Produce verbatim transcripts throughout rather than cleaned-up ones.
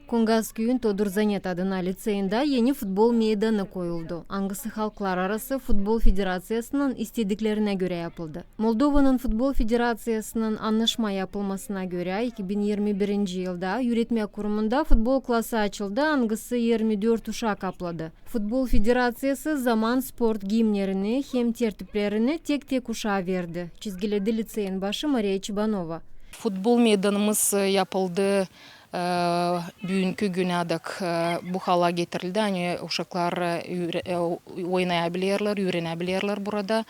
Kongaz küüyün Todur Zanet adına liţeyindä eni futbol meydanı koyuldu, angısı Halklararası futbol federaţiyasının istediklerinä görä yapıldı. Moldovanın futbol federaţiyasının annaşma yapılmasına görä, iki bin irmi birinci yılda üüretmä kurumunda futbol klası açıldı, angısı irmi dört uşak kapladı. Futbol federaţiyası zaman sport giyimnerini hem tertiplerini tek-tek uşaa verdi, çizgiledi liţeyin başı Mariya Çibanova. Futbol meydanımız, e, yapıldı, e, büünkü günädäk, e, bu hala getirildi. Ani uşaklar, e, üüre-, e, oynayabilerlär, üürenebilerlär burada.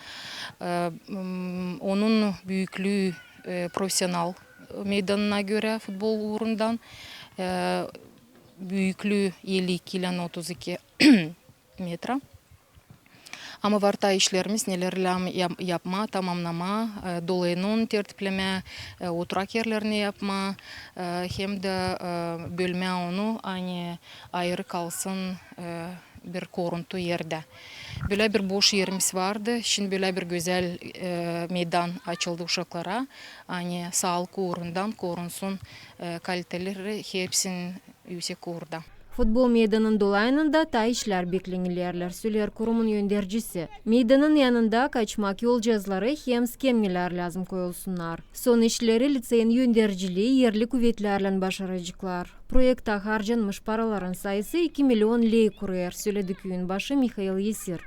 E, m, onun büüklüü, e, profesional meydanına görä futbol uurundan, e, büüklüü elli iki ilän otuz iki metra. Ama var taa işlerimiz, neleri lääzım yap-, yapmaa, tamamnamaa, e, dolayını tertiplemää, e, oturak erlerini yapmaa, e, hem dä, e, bölmää onu, ani ayırı kalsın, e, bir koruntu erdä. Bölä bir boş erimiz vardı, şindi bölä bir gözäl, e, meydan açıldı uşaklara, ani saalık uurundan korunsun, e, kaliteleri hepsinin üüsek uurda. Futbol meydanın dolayında taa işlär beklenilerlär, söleer kurumun öndercisi. Meydanın yanında kaçmak yolcaazları hem skemnelär lääzım koyulsunnar. Son işleri liţeyin öndercilii erli kuvetlärlän başaraceklar. Proektä harcanmış paraların sayısı iki million ley kurêr, söledi küüyün başı Mihail Yesir.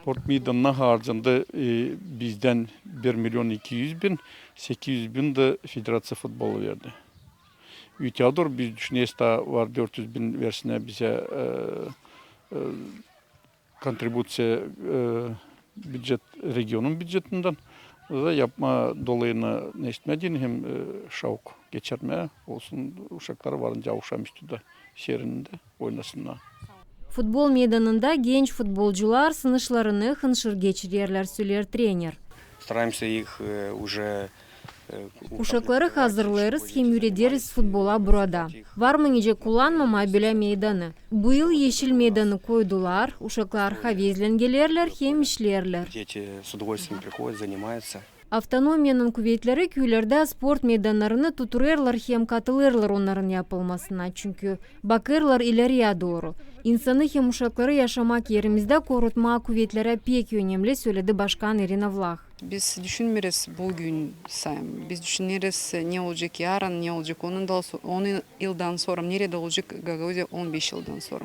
Sport meydanına harcandı, e, bizdän bir million iki üz bin, sekiz üz bin dä federaţiya futbola verdi. Öteyä dooru biz düşüneriz, taa var dört üz bin versinnär bizä, e, e, kontribuţiya, e, bücet, regionun bücetindän. Da yapmaa dolayını neştmää deyni hem, e, şavk geçirmää olsun, uşaklar varınca avşamüstü dä serinindä oynasınnar. Futbol meydanında genç futbolcular sınışlarını hınşır geçirerlär, söleer trener. Стараемся их, э, уже, э, Uşakları hazırlêêrız hem üürederiz futbola burada. Var mı nicä kullanmamaa bölä meydanı? Bu yıl eşil meydanı koydular, uşaklar havezlän gelerlär hem işleerlär. Дети с удовольствием приходят, занимаются. Avtonomiyanın kuvetleri küülerdä sport meydannarını tuturêrlar hem katılêrlar onnarın yapılmasına, çünkü bakêrlar ileriyä dooru. İnsanı hem uşakları yaşamak erimizdä korutmaa kuvetlerä pek önemli, söledi başkan İrina Vlah. Biz düşünmeeriz büün sän, biz düşüneeriz, ne olacek yarın, ne olacek on yıldan so-, on yıldan sora, neredä olacek Gagauziya on beş yıldan sora.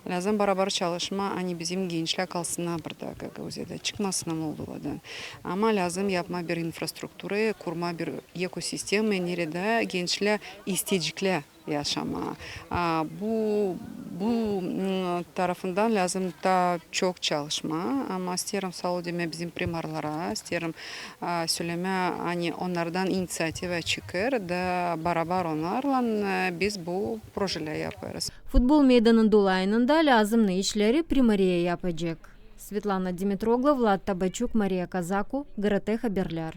Lääzım barabar çalışmaa, ani bizim gençlär kalsınnar burada, Gagauziyada, çıkmasınnar Moldovadan. Ama lääzım yapmaa bir infrastruktura, kurmaa bir ekosistema, neredä gençlär isteyeceklär yaşamaa. A, bu, bu, m, tarafından lääzım taa çok çalışmaa. Ama isteerim saa ol demää bizim primarlara, isteerim, a, sölemää, ani onnardan iniţiativa çıkêr da barabar onnarlan, e, biz bu projelär yapêrız. Futbol meydanın dolayında lääzımnı işleri primariya yapacek. Svetlana Dimitroglu, Vlad Tabaçuk, Mariya Kazaku, GRT Haberlär.